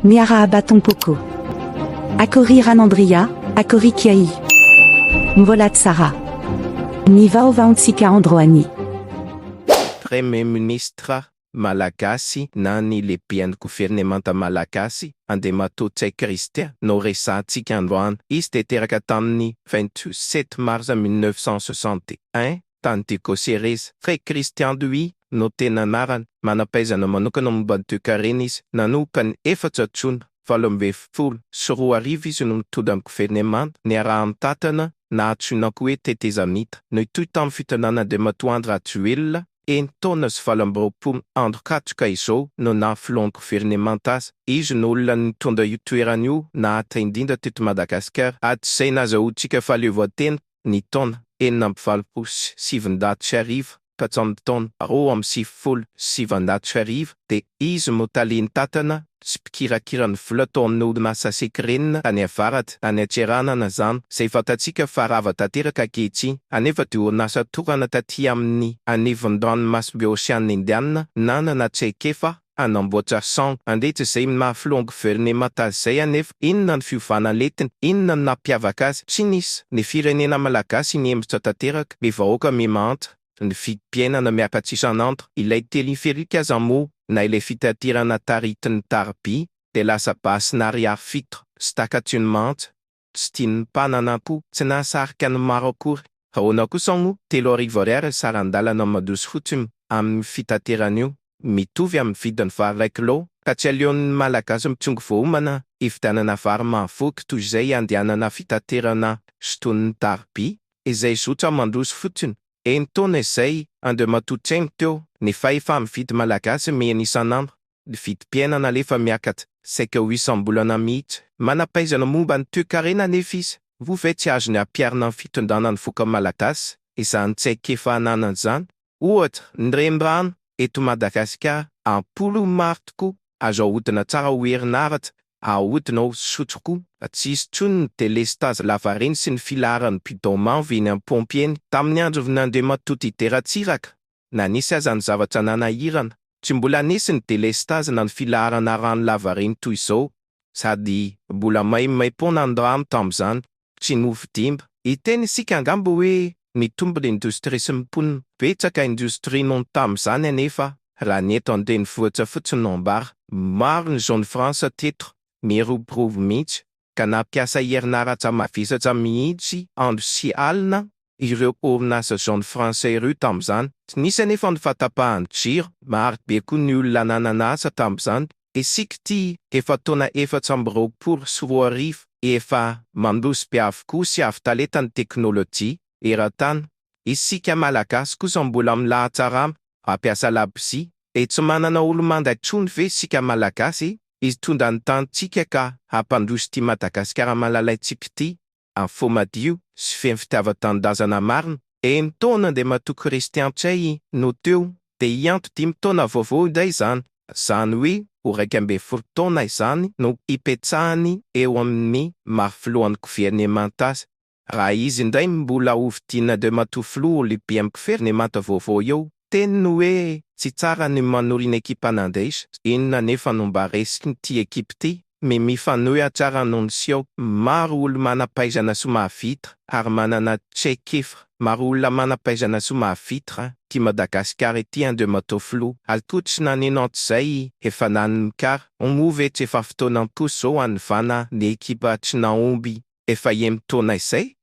Miarahaba tompoko. Akory Ranandria, akory Kiai. Mbola tsara. Ny vaovaontsika androany. Premier Ministre Malagasy na ny lehiben'ny governemanta Malagasy, Andriamatoa Ntsay Christian, no resahantsika androany. Izy dia teraka tamin'ny 27 mars 1961 tany Diego Ceres. Ntsay Christian Louis no tena anarany. Manam-pahaizana manokana momba ny toekarena izy. Nanomboka ny efatra jona 2018 izy no nitondra ny governemanta, niaraha-mitantana na antsoina koa hoe tetezamita. Nitohy tamin'ny fitondrana Andriamatoa Andry Rajoelina, enin-taona sy 28 andro katroka izao no naha filohan'ny governemanta azy. Izy no olona nitondra io toerana io nahatra indrindra teto Madagasikara. Hatrizay nazahoantsika fahaleovantena ny taona 1986 ka hatramin'ny taona 1992 dia izy no tale nitantana sy mpikirakira ny vola tao amin'ny orinasa Secren any avaratra, any Antsiranana izany, izay fantatsika fa rava tanteraka ankehitriny, anefa dia orinasa tokana taty amin'ny anivon-dranomasimbe Oseana Indiana nanana traikefa hanamboatra sambo. Nandritra izay maha filohan'ny governemanta azy izay anefa, inona ny fiovana lentiny? Inona no nampiavaka azy? Tsy nisy. Ny firenena malagasy nihemotra tanteraka, ny vahoaka miha-mahantra, ny vidim-piainana miakatra isan'andro, ilay teleferika aza moa na ilay fitaterana taritin'ny tariby dia lasa basin'ariary fito sy takatry ny mahantra, tsy tian'ny mpanana koa, tsy nahasarika ny maro akory. Ahoana kosa moa, 3000 ariary ny saran-dalana mandroso fotsiny amin'ny fitaterana io, mitovy amin'ny vidin'ny vary iray kilao, ka tsy aleon'ny Malagasy mitsongo voaomana hividianana vary mahavoky toy izay handehanana fitaterana sintonin'ny tariby, izay zotra mandroso fotsiny. Enin-taona izay, Andriamatoa Cheng teo, ny fahefa-mividy malagasy mihena isan'andro, ny vidim-piainana alefa miakatra saika ho isam-bolana mihitsy. Manam-pahaizana momba ny toekarena anefa izy, moa ve tsy azony ampiharina amin'ny fitondrana ny voka malagasy izany traikefa ananany izany? Ohatra, ny renirano eto Madagasikara, am-polony maro tokoa, azo ahodina tsara ho herinaratra, ahodina ho fisotro koa. Tsy hisy intsony ny delestazy lavareny sy ny filaharan'ny bidon mavo eny amin'ny paompy eny. Tamin'ny andron'Andriamatoa Didier Ratsiraka, na nisy aza ny zavatra nanahirana, tsy mbola nisy ny delestazy na ny filaharana rano lavareny toy izao, sady mbola maimaim-poana ny rano tamin'izany. Tsy novidiana. Hiteny isika angamba hoe nitombo ny indostria sy ny mponina. Betsaka indostria nony tamin'izany anefa raha ny eto an-drenivohitra fotsiny no ambara. Maro ny zone franche teto, miroborobo mihitsy, ka nampiasa herinaratra mavesatra mihitsy andro sy alina ireo orinasa zone franche ireo tamin'izany. Tsy nisy anefa ny fahatapahan'ny jiro, maro be koa ny olona nanana asa tamin'izany. Isika ity efa taona 2024 efa mandroso be avokoa sy avo talenta ny teknolojia eran-tany. Isika Malagasy kosa mbola milahatsarama hampiasa labozia. Dia tsy manana olo-manda intsony ve isika Malagasy hitondra ny tanintsika ka hampandroso ity Madagasikara malalaintsika ity amin'ny fo madio sy feno fitiavan-tanindrazana marina? Enin-taona Andriamatoa Christian Ntsay no teo dia hianto dimy taona vaovao indray izany, izany hoe ho 11 taona izany no hipetrahany eo amin'ny maha filohan'ny governemanta azy. Raha izy indray mbola hofidian'Andriamatoa Filoha ho lehiben'ny governemanta vaovao eo. Teniny hoe tsy tsara ny manorina ekipa nandresy, inona anefa no mba resin'ity ekipa ity? Me mifanohitra ara no niseho. Maro olo manam-pahaizana sy mahavita ary manana traikefa. Maro olona manam-pahaizana sy mahavitra ity Madagasikara ity Andriamatoa Filoha. Ary toa tsy naneno hatrizay efa lany Mkara. Moa ve tsy efa fotoana kosa izao hanovana ny ekipa tsy nahomby efa enin-taona izay?